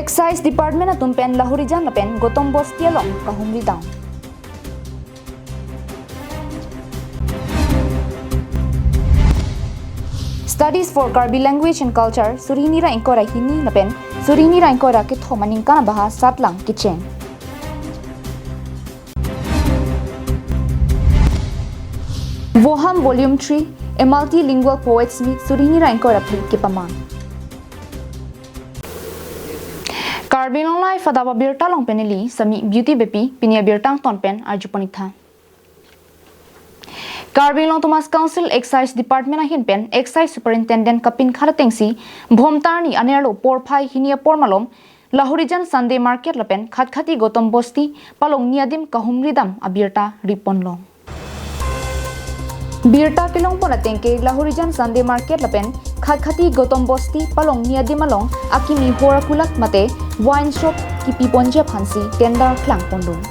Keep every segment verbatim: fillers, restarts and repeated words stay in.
Excise Department atum pen Lahorijan lapen Gautam Bosti along kahumri dam. Studies for Karbi Language and Culture, suri hini ra ingkoi ra hini lapen suri hini ra ingkoi ra kethom aningkan abaha satlang kecheng. Voham Volume three, a multilingual poets meet, suri hini ra ingkoi ra phli kepaman. Karbi Anglong Live adap abirta along pen neli Sami Beauty Beypi, pini abirta angton pen arju pon-ik tha. Karbi Anglong Autonomous Council Excise Department ahin pen Excise Superintendent kapinkhat atengsi Bhomta arni anerlo porphai hini apor malom Lahorijan Sunday Market lapen Khatkhati Gautam Bosti palongni adim kahumri dam abirta ri pon long. Birta kelong pon ateng ke Lahorijan Sunday Market lapen Khatkhati Gautam Bosti palongni adim along akimi hor akulat mate wine shop kipi ponji aphansi tender klang pon long.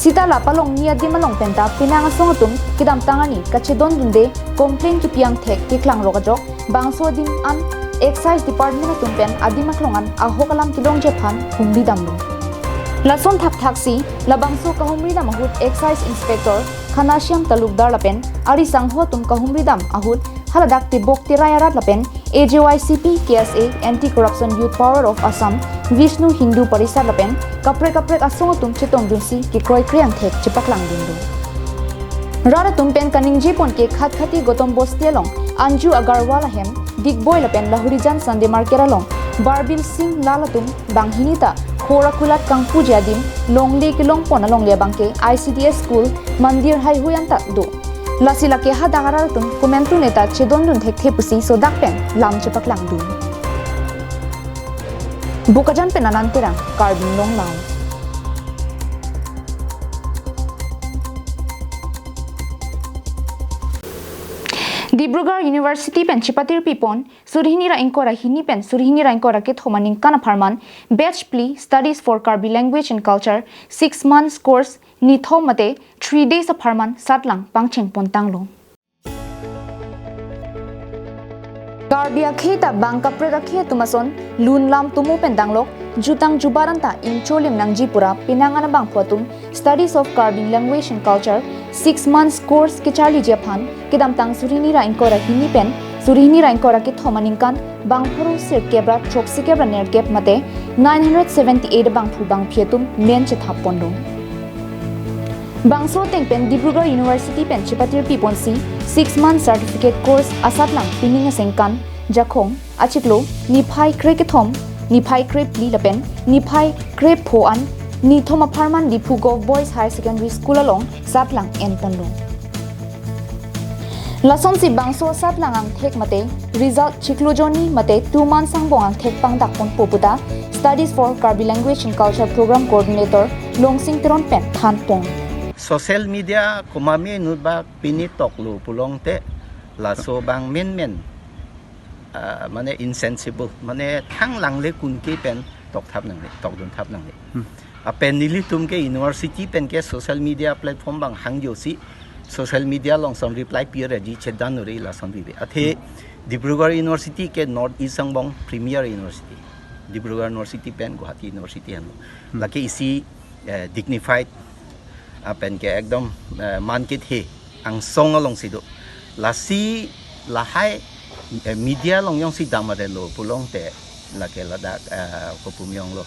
Sita la palongni adim along penta penang asong atum kedamtang arni kachedondunde complain kipi angthek keklang rok ajok bangso adim an Excise Department atum pen adim aklong an ahok alam kelongji aphan humri dam long. Lason thakthaksi labangso kahumri dam ahut Excise Inspector Khanashyam Talukdar lapen ari sangho atum kahumri dam ahut haladak Tebok Terai arat lapen A J Y C P, K S A, Anti Corruption Youth Power of Assam, Vishnu Hindu Parishad lapen kaprek kaprek asong atum chetongdunsi kekroikre angthek chepaklang dun do. Rat atum pen kaningje pon ke Khatkhati Gautam Bosti along Anju Agarwal ahem Digboi lapen Lahorijan Sunday Market along Barbil Sing Lal atum banghini ta hor akulat kangpuji adim longle kelong pon alongle abang ke I C D S school mandir haihui anta do. Lasi lake hadak arat atum komantu neta chedondun thekthe pusi sodak pen lam chepaklang dun. Bokajan pen Anand Terang, Karbi Anglong Live. Dibrugarh University pen chepatirpi pon suri hini ra ingkoi ra hini pen suri hini ra ingkoi ra kethom aningkan apharman batch phli Studies for Karbi Language and Culture six months course nithom mate three days apharman satlang pangcheng pon tanglo. Karbi akhei ta bang kaprek akhei atum ason lun lam tomo pen danglok jutang jubat anta ingcholim nangji pura penang an abangphu atum Studies of Karbi Language and Culture six months course kecharliji aphan kedamtang suri hini ra ingkoi ra hini pen suri hini ra ingkoi ra kethom aningkan bang pharo sirkep ra throksikep ra nerkep mate nine hundred seventy eight abangphu bangphi atum men chethap pon long. Bangso ateng pen Dibrugarh University pen chepatirpi ponsi six month certificate course asatlang pining asengkan Jakhong achiklo niphai kre kethom, niphai kre phli lapen niphai kre pho an nithom apharman Diphu Govt Boys Higher Secondary School along satlang en pon long. Lasonsi bangso satlang angthek mate result chiklo jonni mate two months angbong angthek pangdak ponpo puta Studies for Karbi Language and Culture Program Coordinator Longsing Teron pen than pon. Social media komatne inut bak pini toklo pulote laso abang menmen, ah, mane insensible, mane thang langle kunke pen tokthap nangne, tokdunthap nangne. Hmm. Lapen nelitum ke university pen ke social media platform abang hangjosi social media along son reply pi reji chedan uri lason bibe. Athe, hmm, Dibrugarh University ke North East angbong premier university. Dibrugarh University pen Guwahati University anlo. Hmm. Lake isi, eh, dignified, lapen ke ekdom, eh, man kethe angsong alongsi do. Lasi lahai, eh, media along jongsi dam arelo pulote lake ladak, eh, kopumjong lo,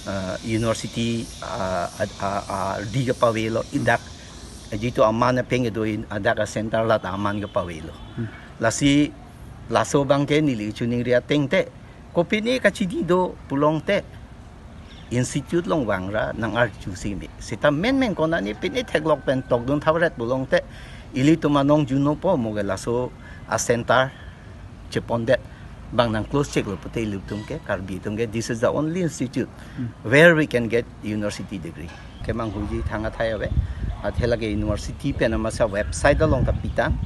eh, university, ah, ad-, ah, ah, di kepavelo, idak, eh, jitu aman apeng kedo in, adak a center lata aman kepavelo. Hmm. Lasi laso abang ke neli chuningri ateng te, kopine kachidi do pulote institute along vangra nang-arjusi me. Seta menmen konatne pine theklok pen tokdunthap ret pulote ilitum anong juno po mo ke laso a center chepondet abang nang close cheklo pute ilitum ke Karbi atum ke this is the only institute, hmm, where we can get university degree. Kemanghuji thang athai ave. Athe lake university pen amasa website along ta pitang.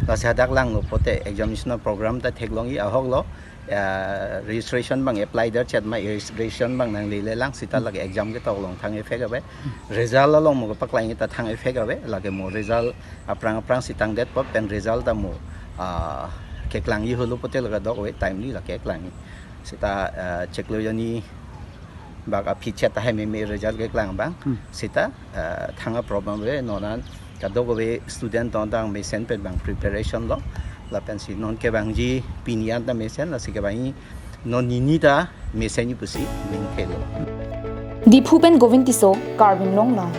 Lasi hadak langlo pute examination program ta theklongji ahoklo. Ah, registration abang apply der chet ma registration abang nanglele lang sita lake exam ketok along thang effect ave. Result along mo paklang ta thang effect ave. Lake mo result aphrang aphrang si tangdet apot pen result ta mo, ah, keklangji holo pute lake dok ave timely lake keklangji. Sita, ah, chiklo jonni Bak aphi chet tahai meme result keklang abang. Hmm. Seta, eh, thang a problem ave non an kadokave student tong tang mesen pen bang preparation lo. Lapen si non kevangji pini an ta mesen, lasi kevangji non nini ta mesen ji pusi ning thelo. Diphu pen Govind Tisso, Karbi Anglong Live.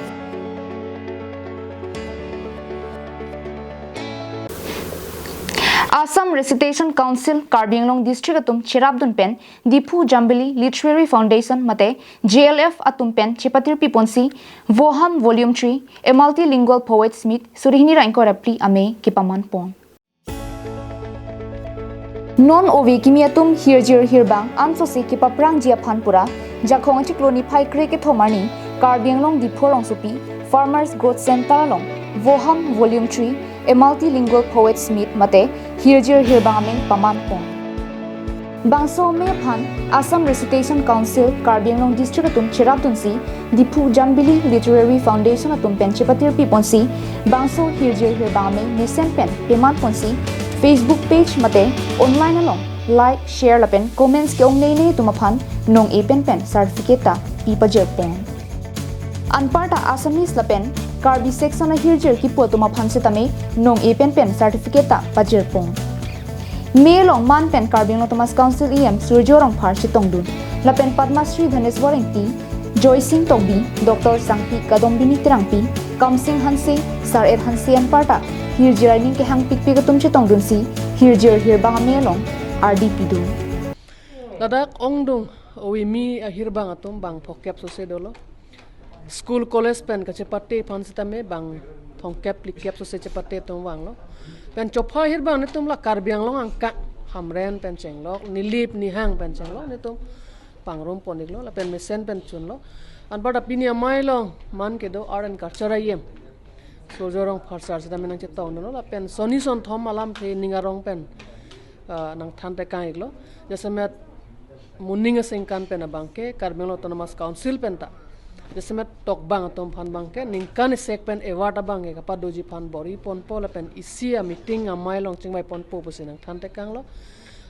Assam Recitation Council Karbi Anglong District atum cherapdun pen Diphu Jambili Literary Foundation mate J L F atum pen chepatirpi ponsi Voham Volume three, A Multilingual Poets Meet suri hini ra ingkoi ra phli amei kepaman pon. Non ove kimi atum hirjir hirbang ansose kepaprangji aphan pura Jakhong achiklo niphai kre kethom arni Karbi Anglong Diphu rongsopi Farmers Growth Center along Voham Volume three, A Multilingual Poets Meet mate hirjir hirbang amei paman pon. Bangso amei aphan Assam Recitation Council Karbi Anglong District atum cherapdunsi Diphu Jambili Literary Foundation atum pen chepatirpi ponsi bangso hirjir hirbang amei mesen pen peman ponsi Facebook page mate online along like, share lapen comments ke-ongnei nei atum aphan nong-e pen pen certificate ta pi pajir pon. Anparta Assamese lapen Karbi section ahirjir kipu atum aphan setame nong-e pen pen certificate ta pajir pon. Amei along man pen Karbi Anglong Autonomous Council E M Surjya Rongphar chetongdun. Lapen Padma Shri Dhaneswar Engti, Joysing Tokbi, Doctor Sangpi Kadombini Terangpi, Kamsing Hanse, Sar-et Hanse anparta hirjir aning kehang pikpik atum chetongdunsi hirjir hirbang amei along ardi pidun. Ladak ongdung ove kimi ahirbang atum bang phokep sose dolo. School college pen kachepate aphan setame bang phongkep phlikep sose chepate atum vanglo. Pen chopha ahirbang netum la Karbi Anglong angka Hamren pen chenglok, Nilip Nihang pen chenglok netum pangrum pon-iklo, lapen mesen pen chunlo. Anparta pini amei along man kedo Art and Culture E M Surjya Rongphar sar setame nangchetongdunlo, lapen sonni sonthom alamthe ning arong pen, ah, nangthan tekang-iklo. Jasemet moning asengkan pen abangke Karbi Anglong Autonomous Council pen ta jasemet tokbang atum aphan abangke ningkan isek pen award abangke kapadoji aphan bor-i ponpo lapen isi ameeting amei along chingvai ponpo pusi nangthan tekanglo.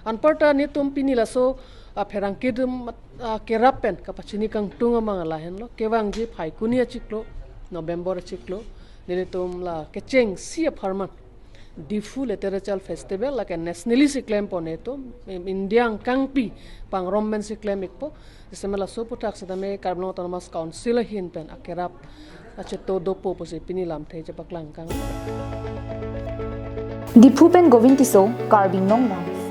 Anparta netum pini laso, ah, pherangke atum, ah, kerap pen kapachini kangtung amang lahenlo. Kevangji Phaikuni achiklo, November achiklo, nelitum la kechengsi apharman Diphu Literature Festival lake nationally si klem pon netum, India angkangpi pangrum pensi klem-ikpo. Jasemet laso aphuthak setame Karbi Anglong Autonomous Council ahin pen akerap acheto dopo pusi pini lamthe chepaklang kang. Diphu pen Govind Tisso, Karbi Anglong Live.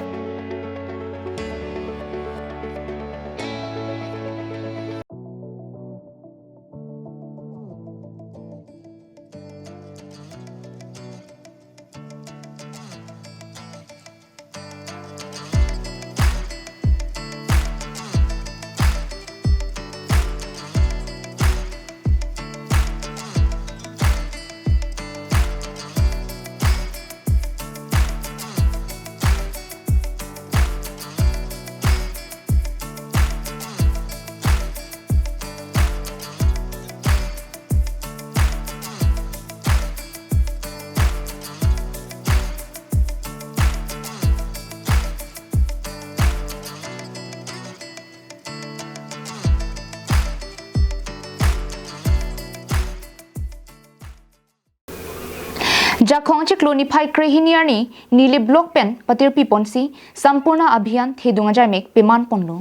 Jakhong achiklo niphai krehini arni Nilip Block pen patirpi ponsi Sampoorna Abhiyan thedung ajaimek peman ponlo.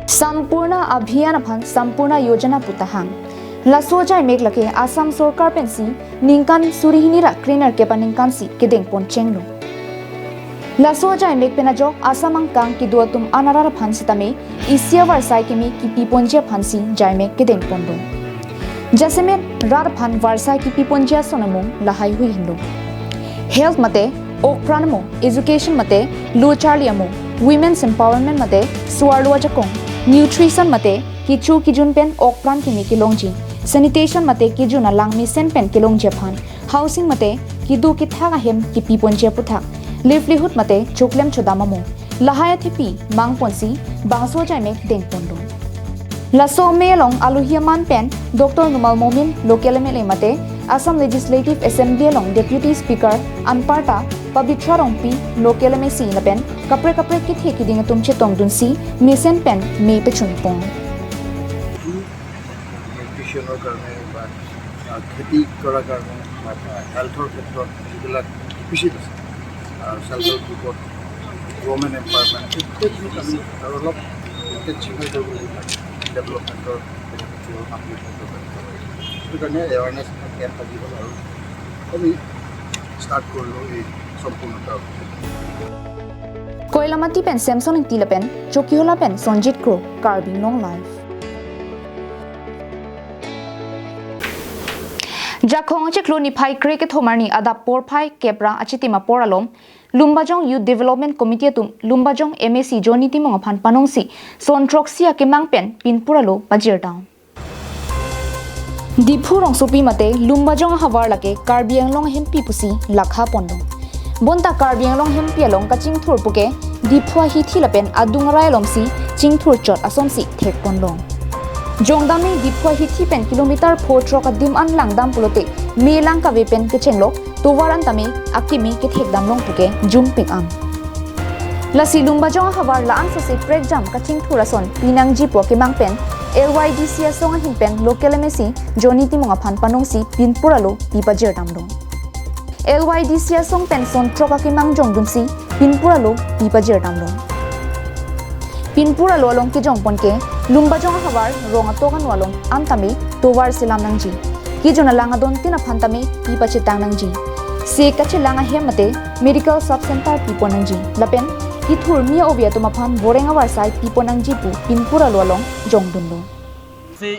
Sampoorna Abhiyan aphan Sampoorna Yojana pu ta hang. Laso ajaimek lake Assam sorkar pensi ningkan suri hini ra krenerkep aningkan si kedeng pon chenglo. Laso ajaimek pen ajok Assam angkang kedo atum an arat aphan setame isi avarsai kimi kipi ponji aphansi ajaimek kedeng pondun. Jasemet rat aphan varsai kipi ponji ason amung lahai hui henlo. Health mate okpran amo, education mate lo charli amo, women's empowerment mate suarlo ajakong, nutrition mate kecho kejun pen okpran kimi kelongji, sanitation mate kejun alang mesen pen kelongji aphan, housing mate kedo kethak ahem kipi ponji aputhak, livelihood mate choklem chodam amo, lahai athepi mang ponsi bangso ajaimek deng pondun. Laso amei along alohi aman pen Doctor Numal Momin, local M L A mate Assam Legislative Assembly along Deputy Speaker anparta Pabitra Rongpi, local M A C lapen kaprek kaprek kethe kiding atum chetongdunsi mesen pen me pechunpon. নিউট্ৰিশ্যনৰ কাৰণে বা, আহ, খেতি কৰাৰ কাৰণে বা, বা হেল্থৰ ক্ষেত্ৰত যিবিলাক ডেফিচিট আছে, আহ, চেল্ফ হেল্প গ্ৰুপত ৱমেন এম্পাৱাৰমেণ্ট ইত্যাদি আমি আৰু অলপ ইনটেনচিফাই কৰিব লাগিব ডেভেলপমেণ্টৰ ক্ষেত্ৰত। সেইটো কাৰণে এৱাৰনেছ কেম্প আজি হ'ল আৰু আমি ষ্টাৰ্ট কৰিলোঁ এই সম্পূৰ্ণতা। Koilamati pen Samson Ingti lapen Chokihola pen Sonjit Kro, Karbi Anglong Live. Jakhong achiklo niphai kre kethom arni adap porphai kep ra achitim apor along Lumbajong Youth Development Committee atum Lumbajong M A C Johnny Timung aphan panongsi son throksi akemang pen pinpur alo pajirdam. Diphu rongsopi mate Lumbajong ahavar lake Karbi Anglong ahempi pusi lakha pondong. Bonta Karbi Anglong ahempi along kachingthur puke Diphu ahithi lapen adung arai alongsi chingthur chot asonsi thek pondong. Jongdamji Diphu ahithi pen kilometer pho throk adim an langdam pulote me lang kave pen kechenglok tovar an tame akimi kethekdam long puke jumpik am. Lasi Lumbajong ahavar la-an sose prekjam kachingthur ason pinangji pu akemang pen L Y D C asong ahin pen local M A C Johnny Timung aphan panongsi pinpur alo pipajirdam long. L Y D C asong pen son throk akemang jongdunsi pinpur alo pipajirdam long. Pinpur alo along kejongpon ke Lumbajong ahavar rong atok anu along an tame tovar selam nangji. Kejun alang adontin aphan tame pipachetang nangji. Se kachelang ahem mate medical sub center pipon nangji. Lapen kethurmi ove atum aphan boreng avarsai pipon nangji pu pinpur alo along jongdunlo. Si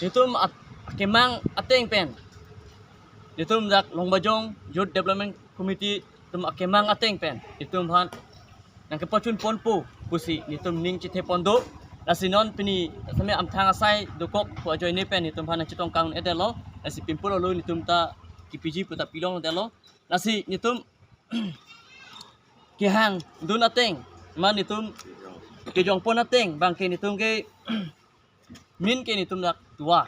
netum at-, akemang ateng pen, netum dak Lumbajong Youth Development Committee atum akemang ateng pen netum aphan nangkepachun ponpo pusi netum ning chethe pon do. Lasi non pini same amthang asai dokok pu ajoine pen netum aphan nangchetong kang-edetlo. Lasi pinpur alo netum ta kipiji pu ta pilongdetlo. Lasi netum kehangdun ateng, ma netum kejongpon ateng, bangke netum ke main ke netum dak tovar.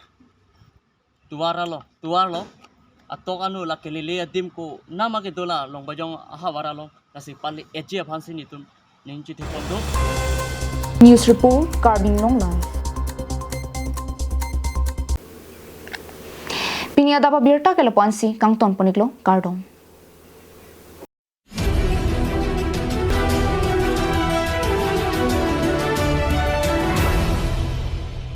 Tovar alo, tovar lo. Atok anu lake lele adim konat ma kedo la Lumbajong ahavar along. Lasi pali eji aphansi netum ning chethe pon do. News report, Karbi Anglong Live. Pini adap abirta ke lapu-ansi kangton pon-iklo, kardom.